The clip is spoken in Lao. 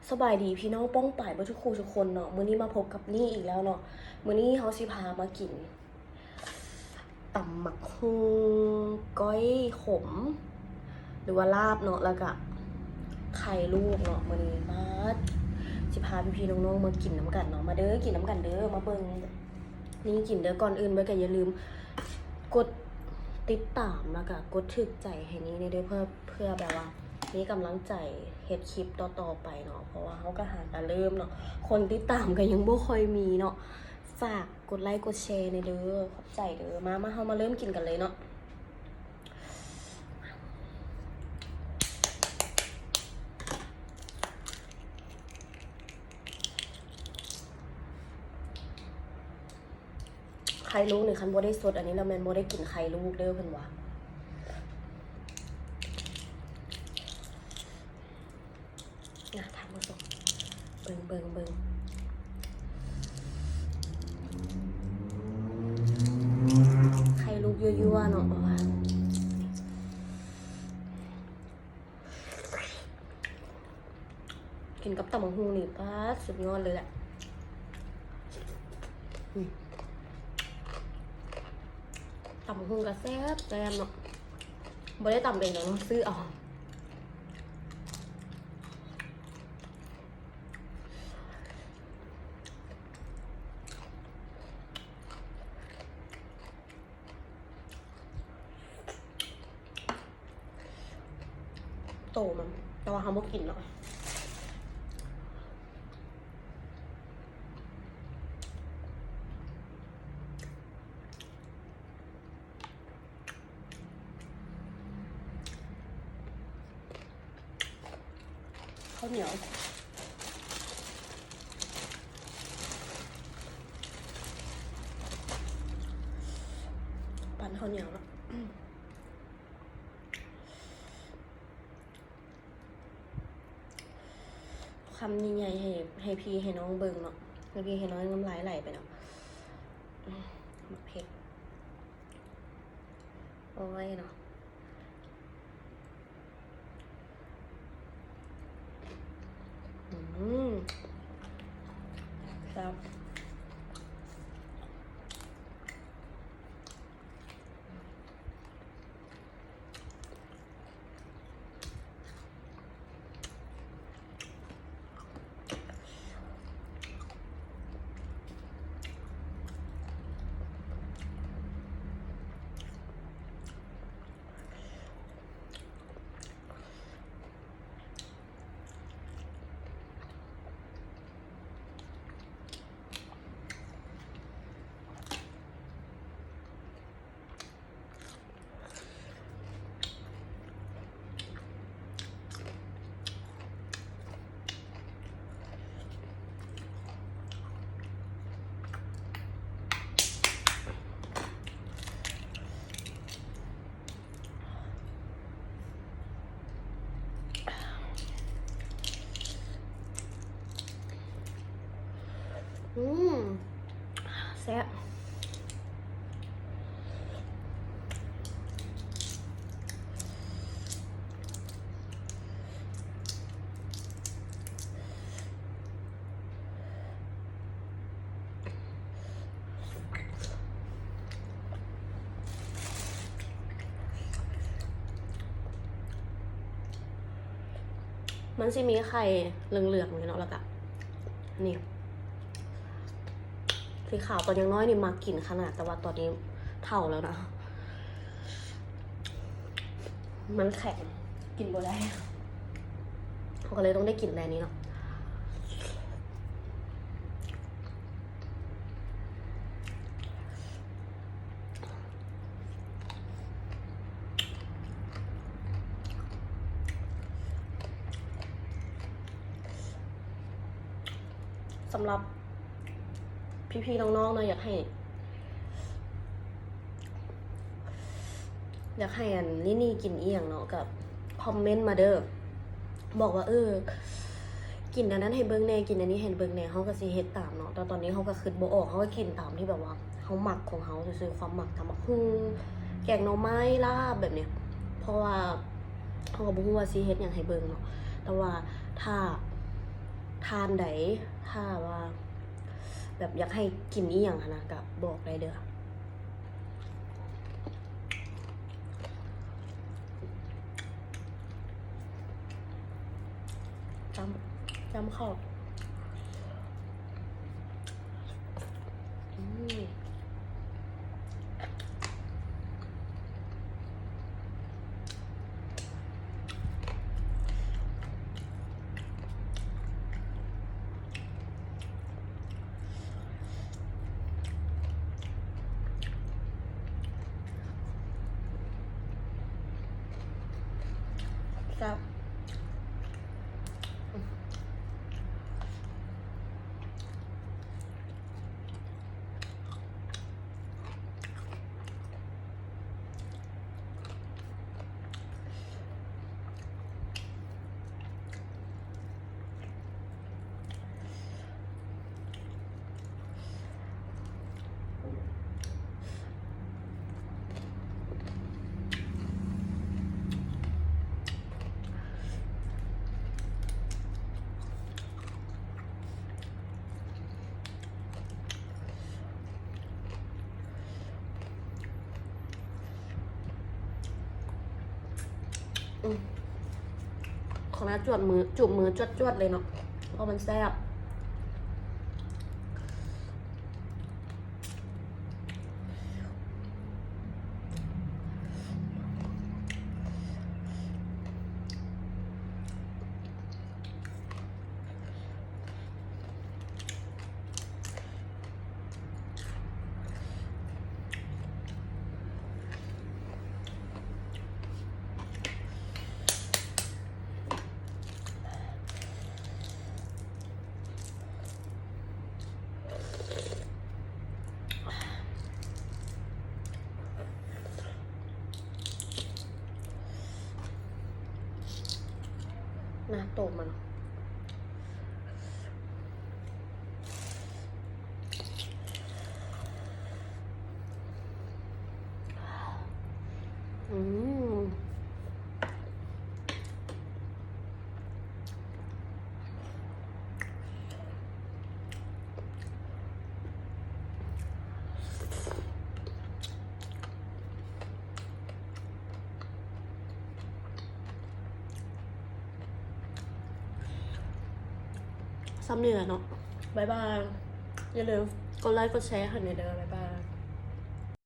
ສະບາຍດີພີ່ນ້ອງປ້ອງປາຍເບິດທຸກຄູ່ທຸກຄົນເນາະ, ມື້ນີ້ມາພົບກັບນີ້ອີກແລ້ວເນາະ. ມື້ນີ້ເຮົາຊິພາມາກິນຕຳໝາກຫຸ່ງ ກ້ອຍຂົມ ຫຼືວ່າລາບເນາະ, ແລ້ວກະໄຂ່ລູກເນາະ. ມື້ນີ້ມາ ຊິພາພີ່ໆນ້ອງໆມາກິນນຳກັນເນາະ, ມາເດີ ກິນນຳກັນເດີ. ມາເບິ່ງ ນີ້ກິນເດີ. ກ່ອນອື່ນເບິດກະຢ່າລືມກົດຕິດຕາມ ແລ້ວກະກົດຖືກໃຈໃຫ້ນີ້ແດ່ເດີ ເພື່ອ ເພື່ອແບບວ່າມີກຳລັງໃຈເຮັດຄລິບຕໍ່ໆໄປເນາະ, ເພາະວ່າເຮົາກະຫາກະເລີ່ມເນາະ, ຄົນຕິດຕາມກະຍັງບໍ່ຄ່ອຍມີເນາະ. ຝາກກົດໄລກົດແຊແດ່ເດີ, ຂອບໃຈເດີ. ມາ ມາ ເຮົາມາເລີ່ມກິນກັນເລີຍເນາະ. ໄຂ່ລູກນີ້ ຄັນບໍ່ໄດ້ສົດອັນນີ້ແລ້ວແມ່ນບໍ່ໄດ້ກິນໄຂ່ລູກເດີເພິ່ນວ່າ. ນະ ທ່ານຜູ້ຊົມ ເບິ່ງ ເບິ່ງ ເບິ່ງ ໄຂ່ລູກຍົວໆເນາະ. ກິນກັບຕຳບັກຫຸ່ງນີ້ ປາດ ສຸດຍອດເລີຍແຫຼະ. ອືມ ຕຳບັກຫຸ່ງກະແຊບແຊບເນາະ, ບໍ່ໄດ້ຕຳເອງດອກເນາະ ຊື້ເອົາ. ໂຕມັນ ແຕ່ວ່າເຮົາບໍ່ກິນເນາະ. ເຂົ້າໜຽວ ປັ້ນເຂົ້າໜຽວເນາະ. ຄຳໃຫຍ່ໆ ໃຫ້ ໃຫ້ພີ່ໃຫ້ນ້ອງເບິ່ງເນາະ, ໃຫ້ພີ່ໃຫ້ນ້ອງນ້ຳລາຍໄຫຼໄປເນາະ. ອືມ ໝາກເຜັດ ໂອ້ຍເນາະ. ອືມ ແຊບ. ອືມ ແຊບ. ມັນຊິມີໄຂ່ເຫຼືອງໆນີ້ເນາະ, ແລ້ວກະນີ້ ສີຂາວ. ຕອນຍັງນ້ອຍນີ້ມັກກິນຂະໜາດ, ແຕ່ວ່າຕອນນີ້ເຖົ້າແລ້ວນະ ມັນແຂງ ກິນບໍ່ໄດ້, ເຮົາກໍເລີຍຕ້ອງໄດ້ກິນແຕ່ອັນນີ້ເນາະ. ສຳລັບພີ່ໆນ້ອງໆເນາະ ຢາກໃຫ້ ຢາກໃຫ້ອັນນີ້ນີ້ກິນອີ່ຫຍັງເນາະ ກໍຄອມເມັນມາເດີ ບອກວ່າ ເອີ ກິນອັນນັ້ນໃຫ້ເບິ່ງແດ່ ກິນອັນນີ້ໃຫ້ເບິ່ງແດ່ ເຮົາກໍຊິເຮັດຕາມເນາະ. ແຕ່ຕອນນີ້ເຮົາກໍຄິດບໍ່ອອກ ເຮົາກໍກິນຕາມທີ່ແບບວ່າເຮົາມັກຂອງເຮົາຊື່ໆ ຄວາມມັກ ຕຳບັກຫຸ່ງ ແກງໜໍ່ໄມ້ ລາບແບບນີ້ ເພາະວ່າເຮົາກໍບໍ່ຮູ້ວ່າຊິເຮັດຫຍັງໃຫ້ເບິ່ງເນາະ. ແຕ່ວ່າຖ້າ ທ່ານໃດ ຖ້າວ່າແບບຢາກໃຫ້ກິນອີ່ຫຍັງຫັ້ນນະ ກະບອກໄດ້ເດີ້. ຈ້ຳ ຈ້ຳເຂົ້າ ອືມ. ແຊບ. ອືມ ຂໍອະນຸຍາດຈວດມື ຈູບມືຈວດໆເລີຍເນາະ ເພາະມັນແຊບ. ໜ້າໂຕມັນ ອືມ. ສ່ຳນີ້ແຫຼະເນາະ ບາຍບາຍ. ຢ່າລືມກົດໄລກົດແຊໃຫ້ແດ່ເດີ້ ບາຍບາຍ.